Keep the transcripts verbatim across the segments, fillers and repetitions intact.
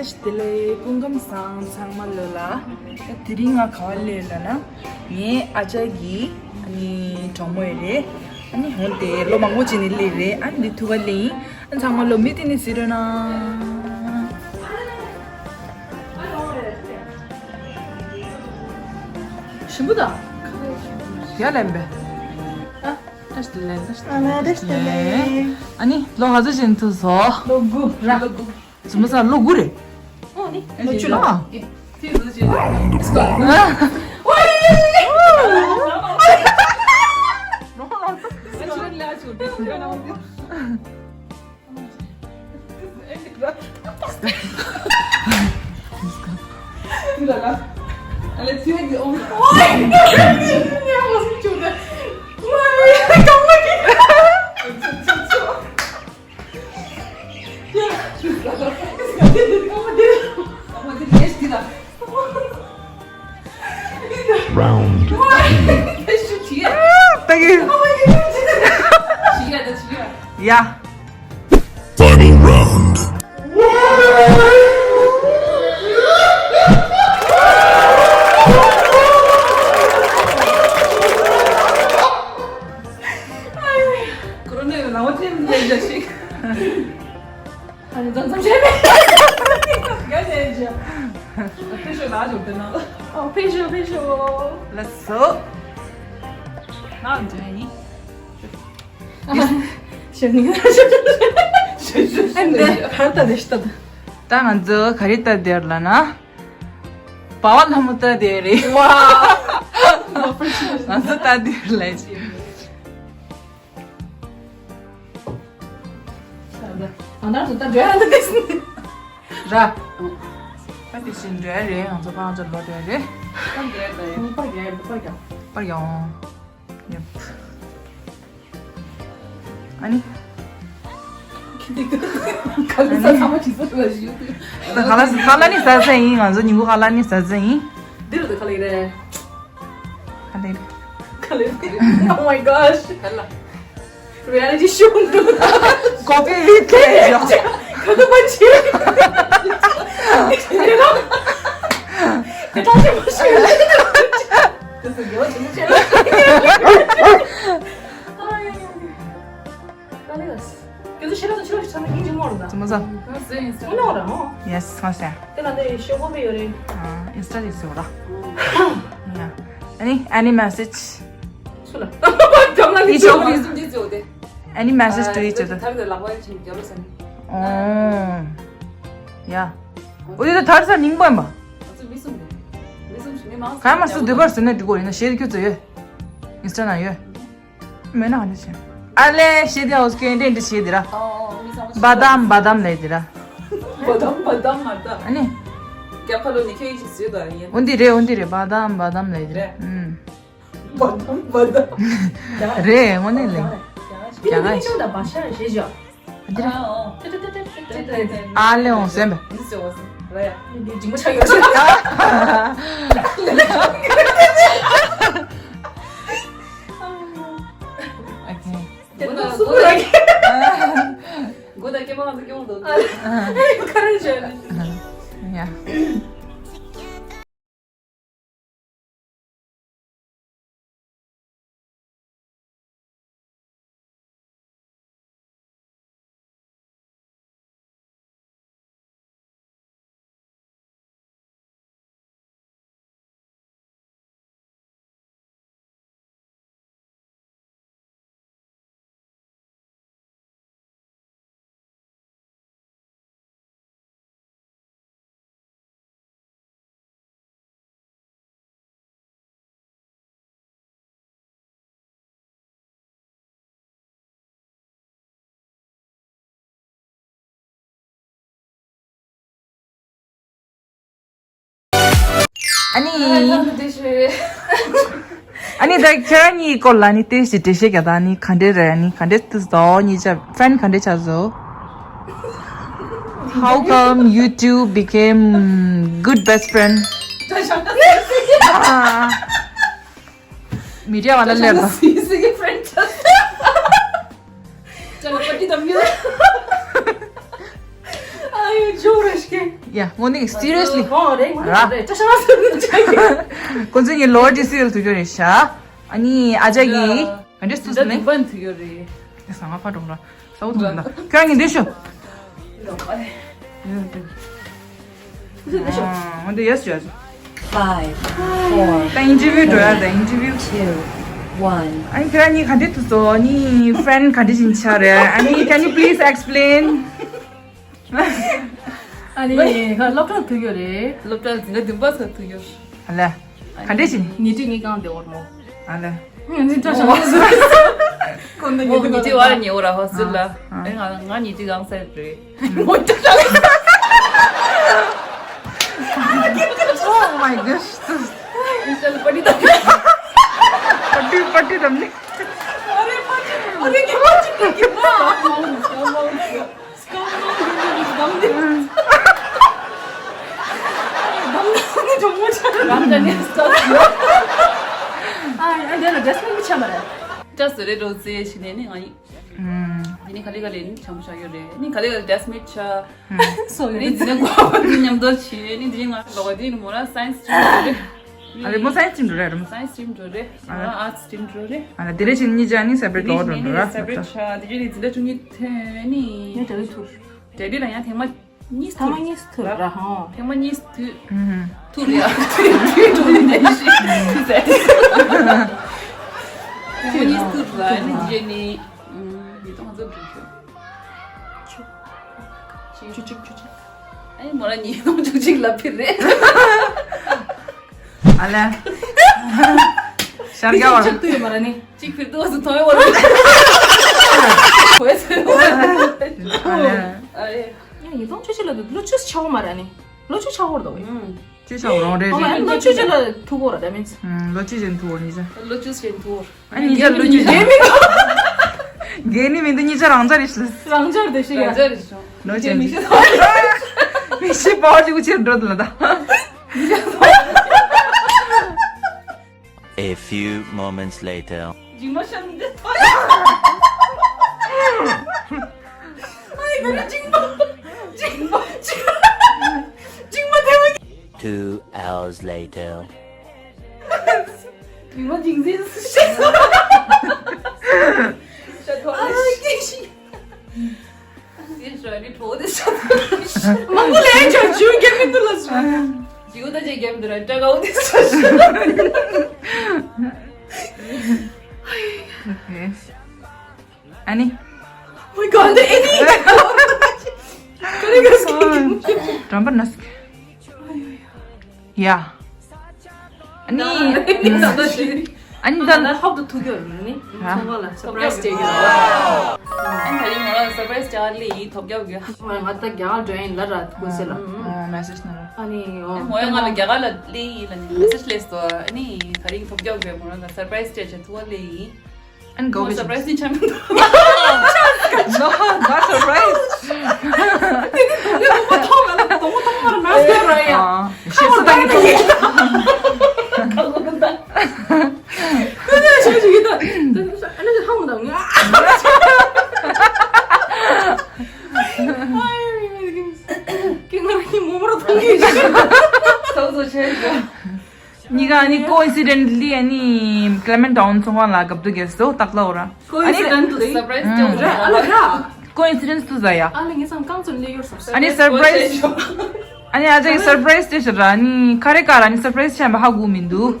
བདེ་ལེགས། སྐུ་ཁམས་བཟང་། ཚང་མ་ལོ་ལ། དེ་རིང་ང་ག་བ་སླེབས་ལབ་ན། ངའི་ཨ་ཅག་གི་ཨ་ནི་གྲོགས་མོ་ཡོད་རེད། ཨ་ནི་འོན་ཏེ་ལོ་མང་པོ་ཅིག་ནས་སླེབས་རེད། ཨ་ནི་འདི་ཐུག་ག་སླེབས་ཡིན། ཨ་ནི་ཚང་མ་ལོ་མི་དེ་ནས་ཟེར་རོ་ན། ཞིམ་པོ་དང་། ཡ་ལན་པས། ཨ་ཏ་ཤི་ལན་ཏ་ཤི་ལན། ཨ་ནི་ལོ་ག་ཚོད་ཅིག་ཐུག་སོང་། ལོ་དགུ་ར། ལོ་དགུ། ཚང་མ་ས་ལོ་དགུ་རེད། ཨོ་ནི་ལོ་བཅུ་ལ། ཨ། ཨ། Round two. Yeah. Final round. ཁོ་རང་ནས་ལམ་བ་ཅན་མི་འདྲ་ཞིག་ཨ་ནི་འཛོམས་འཛོམས་བྱས་ནས། ཡ་ཡ་ཡ། ཕེབས་ཤོག་ལགས་འཇོག་དེ་ན། ཨོ་ཕེབས་ཤོག་ཕེབས་ཤོག་ལགས་སོ། ང་འཇོག་ཡིན། ཞོ་ནི་ཞོ་ཞོ་ཞོ་ཞོ། ཨ་ནི་ག་རེ་ལྟ་དེ་ཤི་ལྟ། ད་ང་ཚོ་ག་རེ་ལྟ་དེར་ལ་ན། བ་བ་ལྷ་མོ་ལྟ་དེ་རེད། ཝ། ང་ཚོ་ལྟ་དེར་ལ་ཅི། ང་རང་ཚོ་ད་འགྲོ་ཡ་འདི་དེ་སྲིད། ར། ད་དེ་བཞིན་འགྲོ་ཡ་རེད། ང་ཚོ་ཕར་ཚུར་ལོག་འགྲོ་ཡ་རེད། པར་རྒྱག་པར་རྒྱག་པར་རྒྱག་ཡོང་། ཡབ། ཨ་ནི། ཁ་ལག་ཟ་ཚང་མ་ཇི་ཙམ་ལ་ཞུ། ད་ཁ་ལག་ཁ་ལག་ནི་ཟ་ཟ་ཡིན། ང་ཚོ་ཉིན་གུང་ཁ་ལག་ནི་ཟ་ཟ་ཡིན། འདི་རུ་ད་ཁ་ལག་རེད། ཁ་ལག་ཁ་ལག Oh my gosh. ཁ་ལག Reality show འདུག་ཀོ་པི་རེད་དེ། ཁ་ཐུག་པ་ཆེ། ཁ་ཐུག་ཆེ་མ་ཤེས། དེ་ཚོ་དགེ་བ་ཆེན་པོ་བྱས་ལ། ཀ་ལེ་ལ། ཁྱོད་ཚོ་ཤེས་རབ་དང་ཆོས་ཀྱི་ཆ་ནས་ཡིན་གཅིག་མོ་རེད་ད། ཙི་མོ་ཟ། ང་ཟེར་ཡིན་ཟེར། ཨུ་ནོ་ར་མོ། Yes ང་ཟེར། དེ་ལ་འདི་ཤོག་བུ་མི་ཡོད་རེད། ཨ། Insta་ལ་ཟེར་ར། ཡ། ཨ་ནི་any message? སུ་ལ། གམ་ལ་ནི་ཅོ་ལ་སུ་འདི་ཟེར་དེ། Any message to each other? ཐར་དེ་ལག་པ་ཡིན་ཆེན་རྒྱབ་ལ་ཟེར། ཨོ། ཡ། འོ་དེ་ད་ཐར་ས་ཉིང་པོ་ཡིན་པ། ང་ཚོ་མི་གསུམ་རེད། མི་གསུམ་ཞིག་མི་མང་ག་མ་སུ་འདི་པར་ཟེར་ན་འགྲིག་གོ་ཡིན་ན་ཞེས་ཁྱོད་ཚོ་ཡོད། Insta་ན་ཡོད། མེད་ན་ག་འདྲ་བྱེད། ཨ་ལེ་ཞེས་དེ་ཨོ་སྐད་འདྲེན་འདྲ་བྱེད་དེ་ར། ཨོ་ཨོ་མི་ཚང་མ་བ་དམ་བ་དམ་ལས་དེ་ར། བ་དམ་བ་དམ་མ་ད། ཨ་ནི། རྒྱབ་ཁ་ལོ་ནི་ཁྱོད་ཡིན་ཞིག་བཟོས་དོ་ཡིན། འོ་འདི་རེད་འོ་འདི་རེད་བ་དམ་བ་དམ་ལས་དེ་ར། རེད། ཨུམ། བ་དམ་བ་དམ། རེད་དངོས་གནས་ལས། རྒྱ་གར་ཞིག་ད་བ་ཤ་ཞེས་བྱ། འདི་ར། ཨ་ལེ་འོང་ཟེར་བས། འཇིགས་མ་ཆགས་ཡོད། Okay. དེ་ནི་སུ་ར་གི། མགོ་དང་སྐེད་པ་ང་ཚོ་སྐྱོང་འདུག་ཁ་ར་བྱས་ནས། Yeah. ཨ་ནི། ཨ་ནི་ད་ཁྱེད་རང་གཉིས་སྐོར་ལ་ནི་ཏོག་ཙམ་འགྲེལ་བཤད་རྒྱག་དང་ནི་ག་འདྲས་རེད་ནི་ག་འདྲས་ཏོག་ཙམ་དོ་གཉིས་ཆ་friend་ག་འདྲས་ཆགས་སོང་། How come you two became good best friend? མི་རིགས་བ་ལ་ལེར་དང་། སི་སི་གི་friend་ཆགས་སོང་། ཅ་ལག་པ་ཏི་དམ་ཡོད། ཨ་ཡོ་ཇོ་རེ་ཤི། ཡ་དངོས་གནས་seriously། ཨོ་རེད་ངོ་ར་རེད་བཀྲ་ཤིས་ལ་སོང་ནས་ཅག་གི་ཁོ་ཚོ་གཉིས་ལོ་ཌི་སི་ཨེལ་ཐུག་རྒྱུ་རེད་ཤག་ཨ་ནི་ཨ་ཅག་གིས་ག་འདྲས་ཐུག་སོང་ནས། འདི་བན་ཐུག་ཡོད་རེད། དེ་ས་ང་ཕ་གྲོང་ར་ས་འུ་ཐུག་ལ་ཁྱོད་གཉིས་འདི་ཤོ། འོ་འདི་ཡས་ཡས། Five, four, ད་ཨིན་ཊར་བིའུ་འགྲོ་ཡ་ད་ཨིན་ཊར་བིའུ། Two, one. ཨ་ནི་ཁྱོད་གཉིས་ག་འདྲས་ཐུག་སོང་ནི་friend ག་འདྲས་ཞིག་ཆགས་རེད། ཨ་ནི་can you please explain? ཨ་ནི་ང་སློབ་གྲྭར་ཐུག་ཡོད་རེད། སློབ་གྲྭར་འཛིན་གྲྭ་བདུན་པ་ཚར་ཐུག་ཡོད། ཨ་ལས། ག་འདྲས་ཞིག་ཉི་ཁྲི་གཉིས་གང་དེ་འོར་མོ། ཨ་ལས། ང་འཛིན་གྲྭ་ཞང་ལ་སོང་། ཁོང་ད་ཉི་ཁྲི་ཉི་ཁྲི་བར་ཉེ་འོ་ར་ཧོ་སུ་ལ། ཨ་ང་ང་ཉི་ཁྲི་གང་ཚར་རེད། མོ་ཏ་ཏ། Oh my gosh. ཨིན་ཤ་ལ་པ་ཏི་ཏ། པ་ཏི་པ་ཏི་དམ་ནི། ཨ་རེ་པ་ཏི་ཨ་རེ་ཀི་པ་ཏི་ཀི་ཀི་པ། སྐམ་སྐམ་སྐམ་སྐམ་སྐམ་སྐམ། སྐམ་སྐམ་ནི་ཇོ་མོ་ཆ། སྐམ་སྐམ་ནི་སྐམ་སྐམ། ཨ་ཨ་འདི་ལ་ཌེ་སི་མེད་མི་ཆ་མ་རེད། ཅག་སུ་རེད་འགྲོ་ཚེ་ཕྱི་ནས་ནི་ང་ཡིན། ཨུམ། དེ་ནི་ག་ལེ་ག་ལེ་ནི་བྱང་བུ་ཆགས་ཡོད་རེད། ནི་ག་ལེ་ག་ལེ་ཌེ་སི་མེད་ཆགས། སོ་ནི་ཡོད་དེ་ནི་གོ་བ་དེ་མཉམ་དུ་བྱས་ནི་དེ་ང་ལོག་དེ་ནི་མོ་ལ་སའེན་སི་སི་ཊི་རིམ་འགྲོ་རེད། ཨ་རེད་མོ་སའེན་སི་སི་ཊི་རིམ་འགྲོ་རེད་རེད་མོ། སའེན་སི་སི་ཊི་རིམ་འགྲོ་རེད། ང་ཨ་ཊི་སི་སི་ཊི་རིམ་འགྲོ་རེད། ཨ་ལ་དེ་རེད་ཕྱིན་གཉིས་ཆ་ནི་སེ་པ་རེ་ཊི་ལོག་འགྲོ་འགྲོ་ར། སེ་པ་རེ་ཊི་ཆགས་དེ་རྗེས་ནི་འཛིན་གྲྭ་བཅུ་གཉིས་ཐོན་ནི། ངས་དེ་རིང་ཐུག་དེ་དུས་ལ་ཡང་ཐེངས་མ་གཉིས་ཐ་མ་ཐུག་གཉིས་ཐུག་ར་ཧོ། ཐེངས་མ་གཉིས་ཐུག་ཨུ་ཧུ། ཐུག་རེད་ཨ། ཐུག་ཐུག་ཐུག་ནས་ཤི་ཐུག་ཟེར། ཐེངས་མ་གཉིས་ཐུག་ར་ནི་རྗེས་ནི་ཉིས་སྟོང་ཚོ་འགྲོ་ཤོག་ཆུ་ཆུ་ཆུ་ཆུ། ཨེ་མོ་ལ་ཉིས་སྟོང་བཅུ་གཅིག་ལ་ཕེབས་རེད། ཨ་ལས། ཤར་རྒྱག་བར། ཆགས་ཏུ་ཡོད་མ་ར་ནི། གཅིག་ཕེབས་དུས་སུ་ཐོན་ཡོད་རེད། ཨ་ལས། ཨ་ལས། ཡང་ཉིས་སྟོང་བཅུ་གཅིག་ལ་དུ་ལོ་བཅུ་ཆགས་འོ་མ་ར་ནི། ལོ་བཅུ་ཆགས་འོར་དོ་བས། ཅི་ཆགས་རང་རེད། ཨོ་མ་ལོ་བཅུ་ཆགས་ལ་ཐུག་འོ་ར་ད་མིན། ལོ་བཅུ་ཆགས་ཐུག་འོ་ཉིས་ཆ། ལོ་བཅུ་ཆགས་ཐུག་འོ། ཨ་ཉིས་ཆ་ལོ་བཅུ་ཆགས། རྒན་ནི་མི་འདུག་ཉིས་ཆ་རང་ཆ་རེད་ཤི། རང་ཆ་རེད་ཤི་ཡ། རང་ཆ་རེད་ཤི། ལོ་ཆེ་མི་ཤི། མི་ཤི་པའོ་ཅིག་ཆེར་འགྲོ་འདུག་ལ་ད། A few moments later. འཇིགས་མ་ཤར་འདི་ཐོ་ཡ། ཨའི་ང་འཇིགས་མ། འཇིགས་མ། འཇིགས་མ་ཐེ་བ། Two hours later. འཇིགས་མ་འཇིགས་ཟིན་ཤེས་སོ། ཤ་ཐོ་ཨ་ལ་སྐྱེ་ཤི། དེ་ཞོ་ནི་གྲོགས་དེ་ཞོ། མང་པོ་ལས་ཆོག་ཇུ་རྒྱབ་མི་འདུག་ལ་ཞོ། ཇུ་ད་ཅེ་རྒྱབ་འདུག་ར་ཀྲ་གའོ་དེ་ཞོ་ཞོ། Okay. Annie. Oh my god, Annie! ཀ་རེ་ག་སྐྱེ་གི། འགྲམ་པ་ན་སྐྱེ། ཡ། ཨ་ནི། ཨ་ནི་ད་ལྟ་ཧོབ་ཏུ་ཐུག་ཡོད་རེད་ནི། ཧ། ཚོང་པ་ལ་སར་པ་རའི་སི་སྤྲད་ཀྱི་རེད། ཨ་ནི་ད་རིང་ང་ལ་སར་པ་རའི་སི་སྤྲད་ལེ་ཡིན་ཐོབ་རྒྱག་གི། ང་ད་རྒྱ་གར་འགྲོ་ཡིན་ལ་ར་ཀུ་སེ་ལ། ཨ་མེ་སེ་ཇི་ན་ར། ཨ་ནི་ཨོ། མོ་ཡང་ང་ལ་རྒྱ་གར་ལ་ལེ་ཡིན་ལ་ནི་མེ་སེ་ཇི་སླེབས་སོང་། ཨ་ནི་ད་རིང་ཐོབ་རྒྱག་གི་མོ་རང་ལ་སར་པ་རའི་སི་སྤྲད་བྱས་ཐུག་པ་ལེ་ཡིན། And go with it. Surprise ནི་ཆ་མི་འདུག No, not surprise. དེ་ནི་དུང་ནི་དུང་མ་ཐོག་ང་ལ་དུང་མ་ཐོག་མར་མ་ཟེར་ར་ཡ། ཨ། ཤེས་སུ་ད་གི་ད་གི། ཁ་ལོ་ད། དེ་ནི་ཤེས་ཤིག་གི་ད། དེ་ནི་ཤ་ཨ་ནི་ཧང་མ་ད་ང་། ཀི་ང་ར་ཀི་མོ་མོ་ར་ཐོང་གི་ཤི། ཚོགས་གཙོ་ཆེ་ཤོས། གཉིས་ཀ་ནི་coincidentally ཨ་ནི་Clement Town ཚོང་ཁང་ལ་སྐབས་དུ་གེ་སོ་སྟག་ལ་འོ་ར། Coincidentally? Surprise ཨ་ནི་ཅོ་ར་ཨ་ལ་ར། Coincidence དུ་ཟ་ཡ། ཨ་ལ་ངེད་ཚང་རྐང་ཚོ་ལས་ཡོད་སོ། ཨ་ནི་surprise ཨ་ནི་ཨ་ཅག་གི་surprise དེ་ཤ་ར་ཨ་ནི་ཁ་རེ་ཀ་ར་ཨ་ནི་surprise ཆེན་པ་ཧ་གོ་མི་འདུག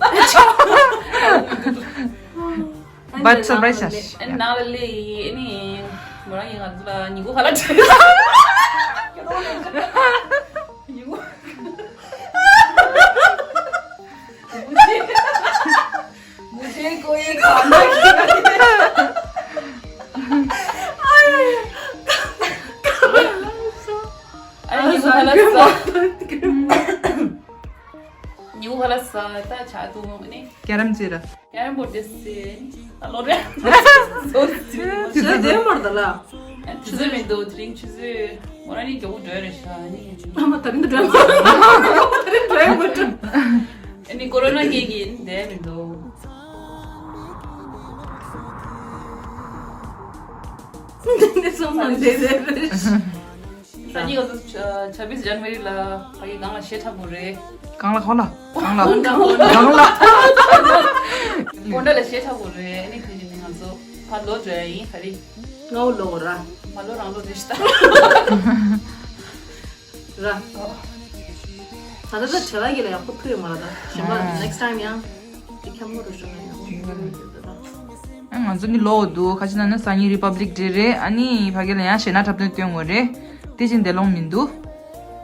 But surprise ཤ་ཤ། ཨ་ནི་ནང་ལ་ལས་ཡི་ཨ་ནི་མོ་རང་ཡིན་ང་ཚོ་ལ་ཉིན་གུང་ཁ་ལག་ཉིན་གུང་། मुझे कोई खाना खिलाए। ཨ་ནི་ཁ་ལག་ཟ། ཉིན་གུང་ཁ་ལག་ཟ་ད་ཆ་ཏུ་ནི། ཀེ་རམ་ཅི་ར། ཀེ་རམ་བོར་ཌི་སེ། ཨ་ལོ་རེ། སོ་སི། ཞེ་དེ་མར་ད་ལ། ཆུ་ཚོད་མི་འདུག་དེ་རིང་ཆུ་ཚོད། མོ་རང་ནི་མགྱོགས་པོ་འགྲོ་ཡ་རེད་ཤག་ཨ་ནི། ཨ་མ་ད་རིང་དུ་འགྲོ་ཡ་མ་འགྲོ། ད་རིང་འགྲོ་ཡ་མ་འགྲོ། ཨ་ནི་ཀོ་རོ་ན་སྐད་ཀྱིས་བསྡད་མི་འདུག་འདི་སོང་ཙང་བསྡད་བསྡད་རེད། ད་ནི་ང་ཚོ་ཆ་བི་སི་ཇན་ཝ་རི་ལ་ཕ་གི་སྒང་ལ་གཞས་འཁྲབ་དགོས་རེད། གང་ལ་གང་ལ་གང་ལ་གང་ལ། སྤོན་ཊ་ལ་གཞས་འཁྲབ་དགོས་རེད། ཨ་ནི་དེ་ནི་ང་ཚོ་ཕར་ལོག་འགྲོ་ཡ་ཡིན། ག་རེ། ང་འོ་ལོག་ར། མ་ལོག་རང་ལོག་རེད་ཤི་ད། ར། ད་ལྟ་ད་བྲེལ་བ་གི་ལ་ཡག་པོ་ཐུག་ཡོད་མ་རེད་ད། གཞན་པ་next time ཡང་དེ་ཁྱམ་མོ་རུ་ཤོར་ན་ཡག་པོ་ཡོད་ད། ང་ཚོ་ནི་ལོག་འདུག་ཁ་ཅིག་ན་ནི་སང་ཉིན་Republic Day རེད། ཨ་ནི་ཕ་གི་ལ་ཡང་གཞས་སྣ་འཁྲབ་སྟོན་སྟོན་དགོས་རེད། དེ་བཞིན་བདེ་ལོང་མི་འདུག་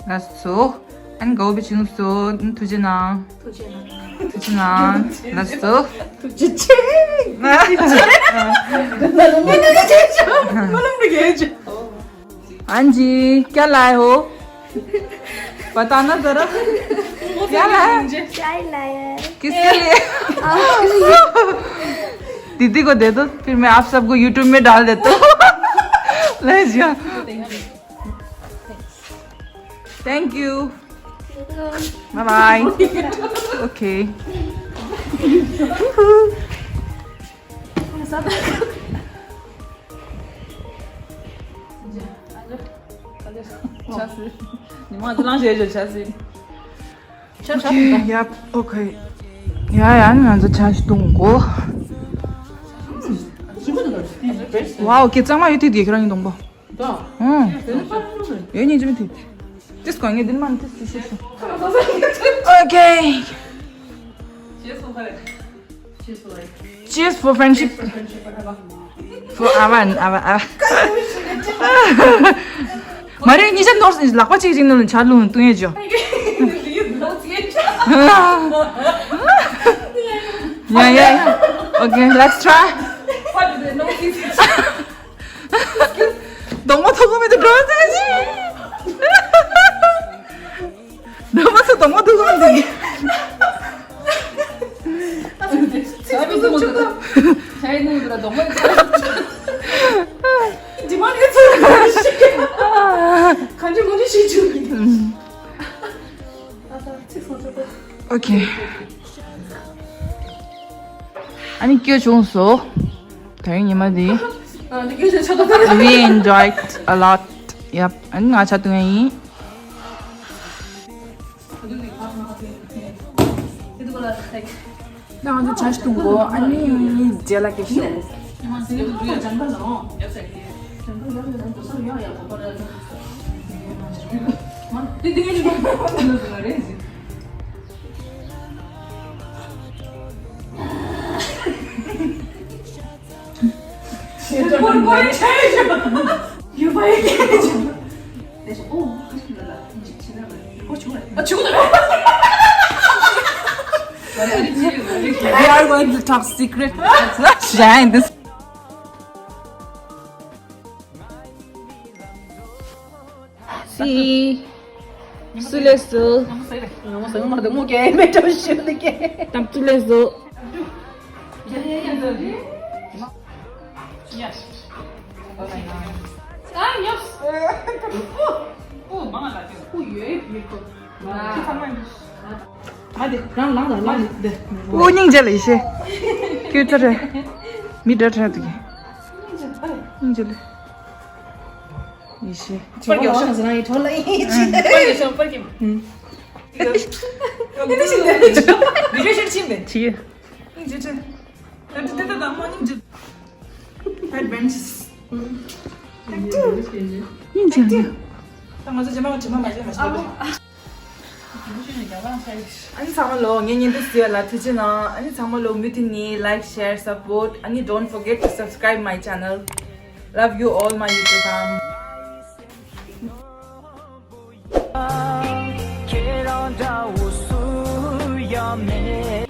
ལགས་སོ། ཨ་ནི་དགའ་བོ་བྱུང་སོང་། ཐུགས་རྗེ་གནང་། ཐུགས་རྗེ་གནང་། ཐུགས་རྗེ་གནང་། ལགས་སོ། ཐུགས་རྗེ་ཆེ། ང་ལ་མི་འདི་ཆེ་ཆེ། ང་ལ་མི་རྒྱལ་ཆེ། हाँ जी, क्या लाए हो? बताना जरा। क्या लाए? चाय लाया है। किसके लिए? दीदी को दे दो, फिर मैं आप सबको YouTube में डाल देता हूँ। ले जा। Thank you. Bye bye. Okay. Okay, yep, okay. ཡ་ཡ། ང་ཚོ་ཇ་ཞིག་འཐུང་གོ། ཝའོ། ཁྱེད་གཙང་མ་ཡོད་དེ་དེ་ཁྱེད་རང་གི་གདོང་པ། ཨང་། ཡོད་ཉིན་ཅི་མི་དེ། ཏིས་གོ་ངས་འདི་མ་ཏིས་ཏིས་ཤེས་སོང་། Okay. Cheers for friendship. Forever and ever, ever. མ་རེད། ཉི་ཤར་ནོར་ལག་པ་གཅིག་གཅིག་ནང་ལ་ཇ་བླུགས་བཏུང་ཡས་ཅོ། Yeah, yeah, yeah. Okay, let's try. གདོང་པ་ཐུག་གི་མི་འདུག་འགྲོ་ཟེར་ཞིག་འདི་མ་ཚོ་གདོང་པ་ཐུག་གི་མི་འདུག་ཚིག་ཚིག་ཚིག་ཚིག་ཚིག་འདི་མ་ནི་ཚོ་ག་རེ་ཞིག་གང་ཅི་མོ་ནི་ཞིག་བྱུང་གི། Okay. ཨ་ནི་སྐྱོ་བྱུང་སོ། ད་རིང་ཉི་མ་འདི། We enjoyed a lot. Yep. ཨ་ནི་ང་ཇ་འཐུང་ཡ་ཡིན། ད་ང་ཚོ་ཇ་ཞིག་འཐུང་གོ། ཨ་ནི་རྗེས་ལ་སྐད་ཆ་ཞུ། We are going to talk secret. Let's not share this. See. སུ་ལས་སུ། དམ་སུ་ལས་སུ། ཨོ་སྙིང་རྗེ་ལ་ཡེ་ཤེས། ཁྱོད་ཚོ་རེད། མི་འདྲ་འདྲ་འདུག་སྙིང་རྗེ་ལ་ཡེ་ཤེས། པར་རྒྱག་ཤོག་ཟེར་ན་ཡི་གྲོགས་ལ་ཡིན་ཅི། པར་རྒྱག་ཤོག་པར་རྒྱག་བི་ཌིའོ་ཤུཊ་ཕྱིན་པས། ཅི། སྙིང་རྗེ་ཆེ། ད་དེ་ད་ད་མ་སྙིང་རྗེ། Adventures. སྙིང་རྗེ། ད་ང་ཚོ་རྗེས་མ་རྗེས་མ་མ་བྱེད་མ་བྱེད། ཨ་ནི་ཚང་མ་ལོ་ངའི་བརྙན་ཐུང་གཟིགས་ཡ་ལ་ཐུགས་རྗེ་གནང་། ཨ་ནི་ཚང་མ་ལོ་མུ་མཐུད་ནས་like, share, support. ཨ་ནི་don't forget to subscribe my channel. Love you all, my YouTube fam.